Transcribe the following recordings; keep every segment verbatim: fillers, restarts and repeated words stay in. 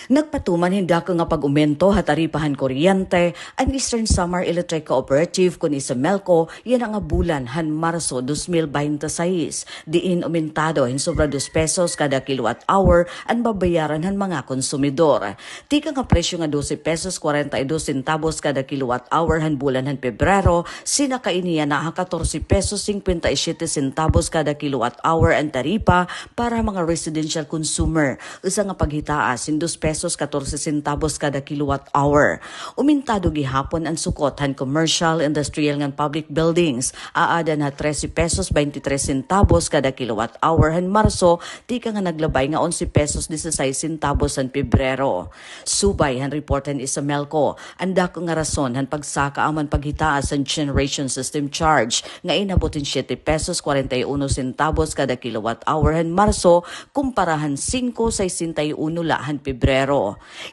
Nagpatuman hin dako nga pag-umento ha taripa han kuryente an Eastern Samar Electric Cooperative kon ESAMELCO yana nga bulan han Marso dos mil baynte sais, diin umentado hin sobra dos pesos kada kilowatt hour an babayaran han mga konsumidor. Tikang ha presyo nga dose pesos kwarenta y dos sentabos kada kilowatt hour han bulan han Pebrero, sinaka ini yana ha katorse pesos singkwenta y siyete sentabos kada kilowatt hour an taripa para ha mga residential consumer, usa nga paghitaas hin dos pesos katorse sentabos kada kilowatt hour. Umentado gihapon an sukot han commercial, industrial ngan public buildings, aada na ha trese pesos baynte tres sentabos kada kilowatt hour han Marso, tikang ha naglabay nga onse pesos disisais sentabos han Pebrero. Subay han report han ESAMELCO, an dako nga rason han pagsaka amo han paghitaas han generation system charge nga inabot hin siyete pesos kwarenta y uno sentabos kada kilowatt hour han Marso, kumpara han singko sesenta y uno la han Pebrero.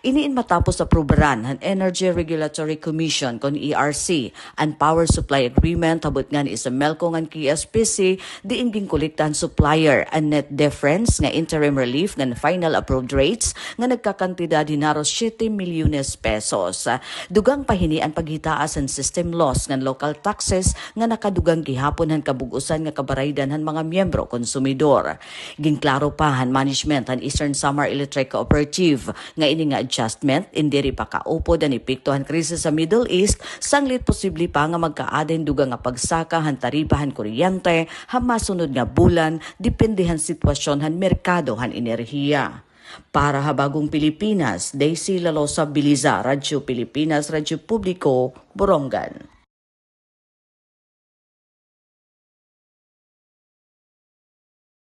Ini in matapos aprubaran han Energy Regulatory Commission kon E R C an power supply agreement ha butngan ESAMELCO ngan K S P C, diin ginkolekta han supplier an net difference nga interim relief ngan final approved rates nga nagkakantidad hin haros siyete milyones pesos. Dugang pa hini an paghitaas han system loss ngan local taxes nga nakadugang gihapon han kabug-osan nga kabaraydan han mga miyembro konsumidor. Ginklaro pa han management han Eastern Samar Electric Cooperative nga ini nga adjustment in diri pa kaupod an epekto han krisis ha Middle East, sanglit posible pa nga magkaada hin dugang nga pagsaka han taripa han kuryente ha masunod nga bulan, depende han sitwasyon han merkado han enerhiya. Para ha Bagong Pilipinas, Daisy Lalosa Biliza, Radyo Pilipinas, Radyo Publiko, Borongan.